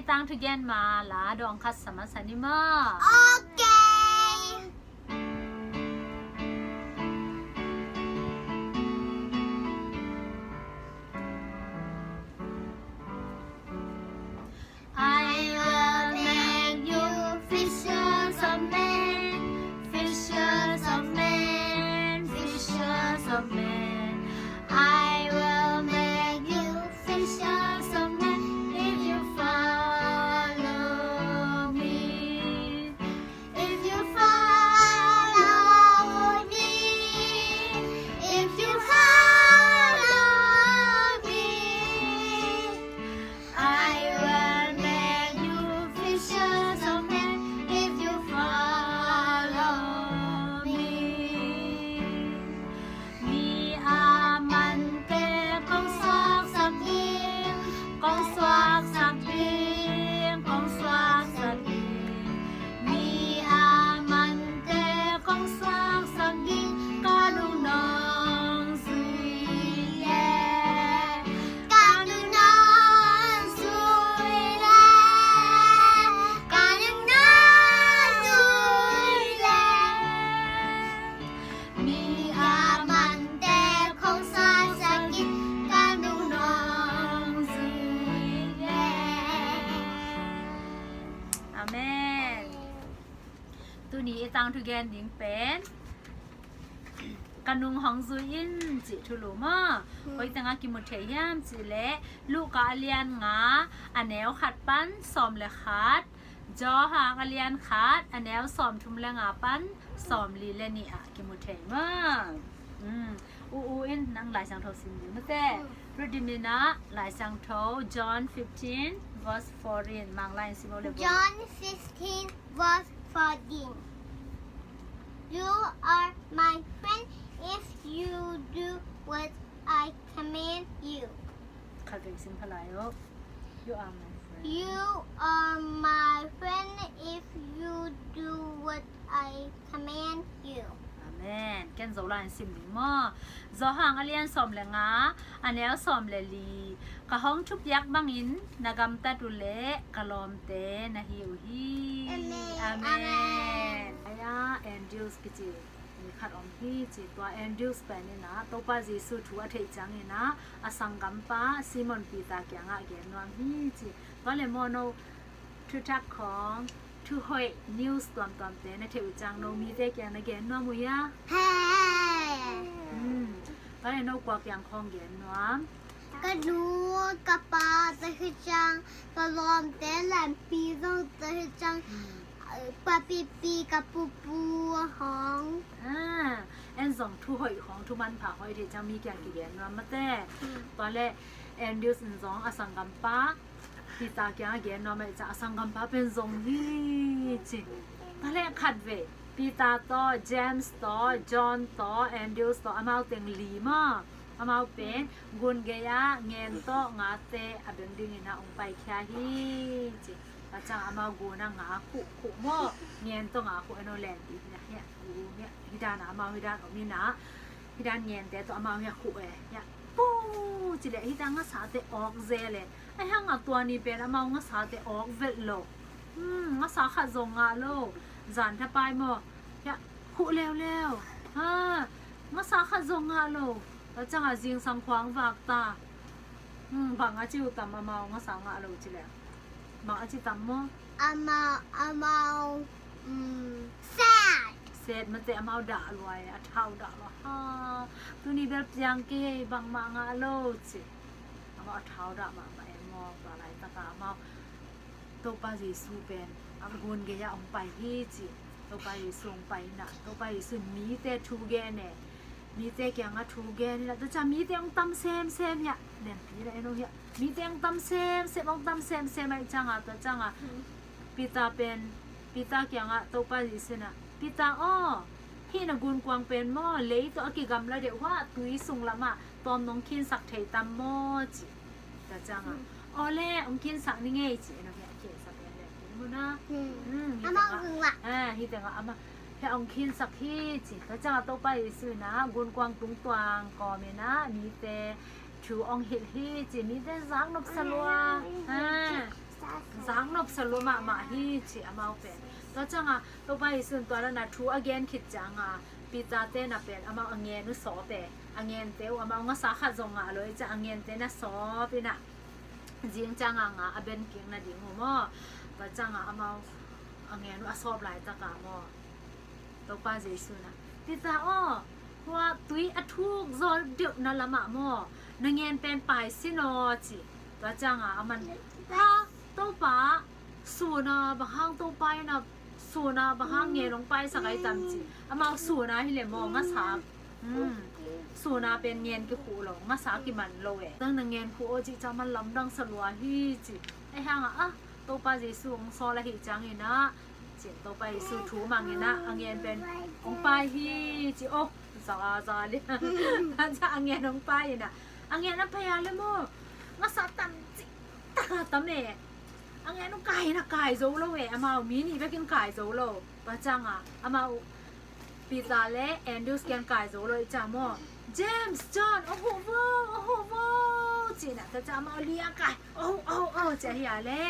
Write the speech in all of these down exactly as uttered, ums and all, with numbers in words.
Tangthu gen ma la dawng khat sa masa ni maw? Okay. I will make you fishers of men, fishers of men, fishers of men. I will make you fishers of men if you follow me. If you follow me, if you follow me, I will make you fishers of men if you follow me. Mi a mante kong suaksak ding, kong suaksak ding, kong suaksak ding. Mi a mante kong suaksak ding, ka nung nong zui e. Ka nung nong zui e. Ka nung nong zui e. Mi a mante kong suaksak ding, ka nung nong zui e. Amen. Tuni i tangthu gen ding pen ka nung hong zui in cih thulu maw? Hmm. Koi tengah kimu thei hiam cih leh Luka a lian nga a neu khat pan sawm le khat, Johan a lian khat a neu sawm thum le nga pan sawm li le nih ah kimu thei maw? Hmm. U U in nang Lai Siangtho sim ding mate. Hmm. Rudimin ah Lai Siangtho John fifteen verse fourteen, Manglai in sim o le. John fifteen verse fourteen. You are my friend if you do what I command you. Khat vei sim pha lai o. You are my friend. You are my friend if you do what I command you. Amen. Ken Zolai in sim ding maw? Johan a lian sawm le nga a neu sawm le li. Ka hong thupiak bangin na gamtat uh leh ka lawmte na hi uh hi. Amen. Amen. Amen. Aya Andrews kici mi khat om hi ci. Tua Andrews pen in ah Topa Jesu thu a theih ciangin ah a sanggampa Simon Peter kiangah gen nuam hi ci. Tua le maw, no thuthak khawng, thuhoih news tuamtuamte na theih uh ciang no mite kiang na gen nuam uh hia? He. Hmm. Tua le no kua kiang khawng gen nuam? Ka nu, ka pa, tua hi ciang ka lawmte, lampi zong tua hi ciang, hmm, eh, papipi, ka pupu hong. Ah, en zong thuhoih khawng, thu manpha hoih theih ciang mi kiang kigen nuam mate. Hmm. Tua le Andrews in zong a sanggampa Peter kiang a gen nuam ahih ciang a sanggampa pen zong hi ci. Tua le khat vei Peter tawh, James tawh, John tawh, Andrews tawh, amau teng li maw? Amau pen gun gei ah ngen tawh ngate a beng dingin ah hong paikhia hi ci. Tua ciang amau gun ah nga khuh khuh maw? Ngen tawh nga khuh, eno lenpi hi na hiah, uh, hiah, hi dan ah amau hi dan om hi na. Hi dan ngente tawh amau hiah khuh e, hiah pu ci leh hi dan ngasate awk zel e. Ahi hang a tua ni pen amau ngasate awk velh lo. Hmm, ngasa khat zong ngah lo. Zan thapai maw? Hiah khuh leuleu. Ha, ngasa khat zong ngah lo. Tua ciangah zingsang khua hong vak ta. Hmm, bang a ci uh tam amau ngasa ngah lo ci leh? Bang a ci tam maw? Amau, amau, hmm, set. Set mate, amau dah lua e, a thau dah lua. Ha, tuni bel piang kei, bangmah ngah lo ci. Amau a thau dah mahmah e maw, tua laitakah amau Topa Jesu pen a gun gei ah hong pai hi ci. Topa Jesu hong pai in ah, Topa Jesu in mite thu gen e. Mite kiangah thu gen in ah, tua ciang mite hong tam semsem hiah. Lenpi la en o hiah. Mite hong tam semsem, hong tam semsem ahih ciangah, tua ciangah Peter pen, Peter kiangah Topa Jesu in ah, Peter aw, hih na gunkuang pen maw, lei tawh a kigamla deuh hua, tui sung lamah tawm nong khinsak thei tam maw ci. Tua ciangah, aw le, hong khinsak ni ngei ci, en o hiah, khinsak en le, khin mun a. Hmm. Hmm, hih tengah, ah, hih tengah amah hiah hong khinsak hi ci. Tua ciangah Topa Jesu in ah gunkuang tungtuang kawm in ah mite thu hong hilh hi ci, mite zak nopsa lua. Ah, zak nopsa lua. Tang nopsa lua mahmah hi ci amau pen. Tua cianga Topa Jesu in tua lana thu a gen khit cianga Peter te na pen amau a ngen uh sawp e. A ngente uh amau ngasa khat zong ngah lo i cia a ngente na sawp ina. Zing cianga ngah a ben kik na ding uh maw. Tua cianga amau a ngen uh a sawp laitaka maw. Topa Jesu na Peter aw, hua tui a thuk zaw deuh na lamah maw na ngen pen pai sin aw ci. Tua cianga aman ha Topa suna bang hang Topa ina suna bang hang ngen hong paisak ai tam ci. Amau suna hi le maw ngasa suna pen ngen kikhuh lo ngasa kiman lo e. Dang na ngen khuh aw ci ca man lamdang sa lua hi ci. Ai hanga a Topa Jesu hong sawl ahi ciangina cin Topa Jesu thu mangina a ngen pen hong pai hi ci. Oh za za li. Ca a ngen hong pai ina a ngen a pai a le maw ngasa tam ci taka tam e. A ngen hong kai na kai zo lo e amau mi nih bekin kai zo lo. Tua cianga amau Peter le Andrews kiang kai zo lo i cia maw. James, John, oh huh vo, oh huh vo. Cina tua cia amau lia kai. Oh, oh, oh, cia hi a le.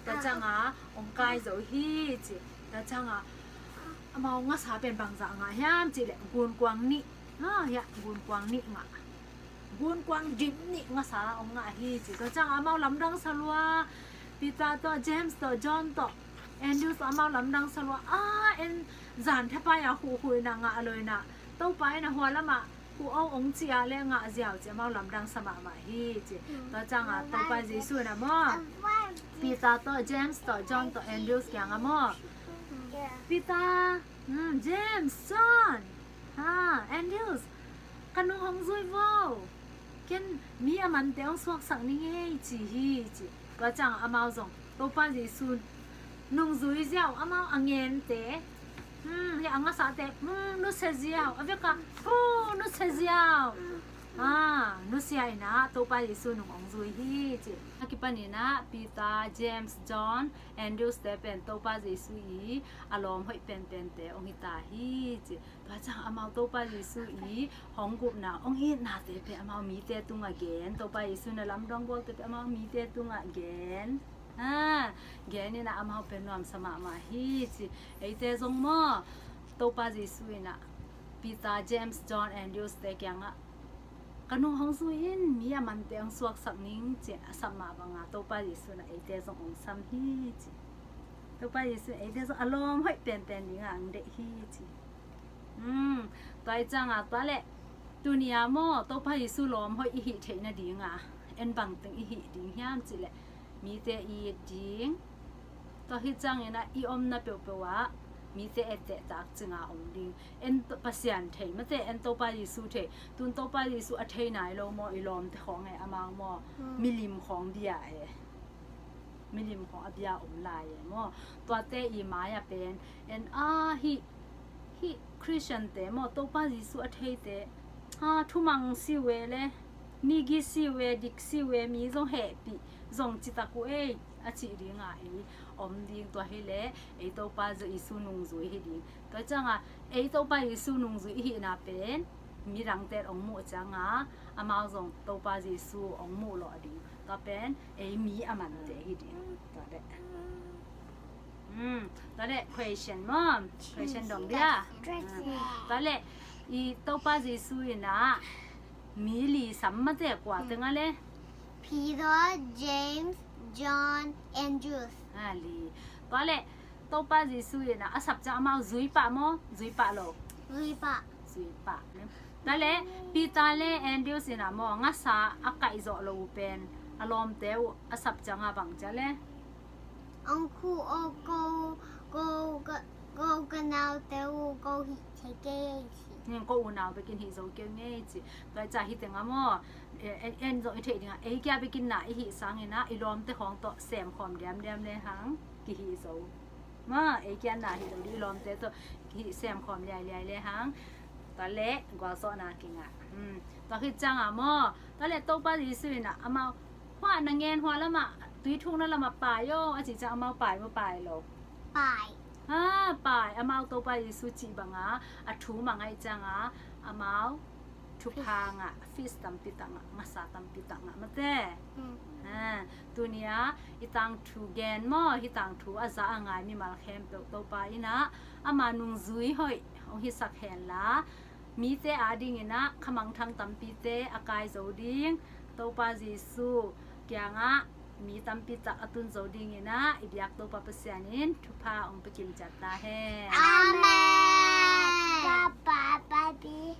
Tua cianga hong kai zo hi ci. Tua cianga amau ngasa pen bangzah ngah hiam ci le gunkuang nih. Ha, hia, gunkuang nih ngah. Gunkuang dim nih ngasa hong ngah hi ci. Tua cianga amau lamdang sa lua. Peter tawh, James tawh, John tawh, Andrew tawh amau lamdang sa lua. A en zan thapai a huhhuina ngah loina Topa ina hua lamah huh aw ong ci a le ngah ziau ci amau lamdang sa mahmah hi ci. Tua cianga Topa Jesu ina maw Peter tawh, James tawh, John tawh, Andrew kianga maw Peter, James, John, ha, Andrew, ka nung hong zui vo. Ken mi a mante hong suaksak ning ei ci hi ci. Tua cianga amau zong Topa Jesu nungzui ziau amau a ngente. Hmm, hi a ngasate hmm, nusia ziau a veka pu nusia ziau. Ah, nusia ina Topa Jesu nung hong zui hi ci. A kipanina Peter, James, John, Andrews te pen Topa Jesu i a lawm hoih penpente hong hita hi ci. Tua ciang amau Topa Jesu i hong gupna hong itnate pe amau mite tungah gen. Topa Jesu na lamdang gualte pe amau mite tungah gen. Ha, gen ina amau pe nuamsa mahmah hi ci. Eite zong maw Topa Jesu ina Peter, James, John, Andrews te kiangah ka nung hong zui in mi a mante hong suaksak ning ci a sam mah banga Topa Jesu na eite zong hong sam hi ci. Topa Jesu eite zong a lawm hoih penpen dinga ang deih hi ci. Tua i cianga tua le tunia maw Topa Jesu lawm hoih i hih theih nadinga en bangteng i hih ding hiam cileh mite i it ding. Tua hi ciangina i omna peuhpeuh ah mite etteh tak cinga om ding. En Pasian thei mate en Topa Jesu thei. Tun Topa Jesu a thei nai lo maw i lawmte khawng e amau maw milim khawng bia e. Milim khawng a bia om lai e maw. Tuate i mai-ah pen en a hih hih Christian te maw Topa Jesu a theite a thumang si uh e le nigi si uh e dik si uh e mi zong hehpih zong citak uh ei a cih dinga ei om ding. Tua hileh ei Topa Jesu nungzui hi ding. Tua cianga ei Topa Jesu nungzui i hihna pen midangte ong muh cianga amau zong Topa Jesu ong muh lawh ding. Tua pen ei mi a mante hi ding. Tua deh. Tua deh question maw? Question dong dia. Tua le i Topa Jesu ina mi li sam mate kua tenga le? Peter, James, John, Andrews. A li. Tua le Topa Jesu ina a sap ciang amau zui pah maw? Zui pah lo. Zui pah. Zui pah. Tua le Peter le Andrews ina maw ngasa a kaih zawh lo uh pen a lawmte uh a sap cianga bang cia le? Ang khu o ko ko ko ka naute uh ko hih thei kei ci. Ko unau bekin hih zo kei ngei ci. Tua i ca hih tenga maw? En zong i theih dinga ei kia bekin na i hih sangina i lawmte khawng tawh semkhawm diamdiam le hang kihih zo. Ma ei kia na hih lo dih i lawmte tawh kihih semkhawm liailiai le hang. Tua le gualzawhna kingah. Tua khit cianga maw? Tua le Topa Jesu ina amau hua na ngen hua lamah tui thukna lamah pai aw a cih ciang amau pai maw pai lo? Pai. Ha pai amau Topa Jesu cih banga a thu mangah i cianga amau thupha ngah, fish tampi tak ngah, ngasa tampi tak ngah mate. Tuni-ah i tangthu gen maw, hih tangthu a za a ngai mimal khempeuh Topa in ah ama nungzui hoih hong hisak henla, mite adingin ah khamangthang tampite a kai zo ding, Topa Jesu kiangah mi tampi tak a tun zo dingin ah i biak Topa Pasian in thupha hong pia kimciat ta hen. Amen. Papa, papi.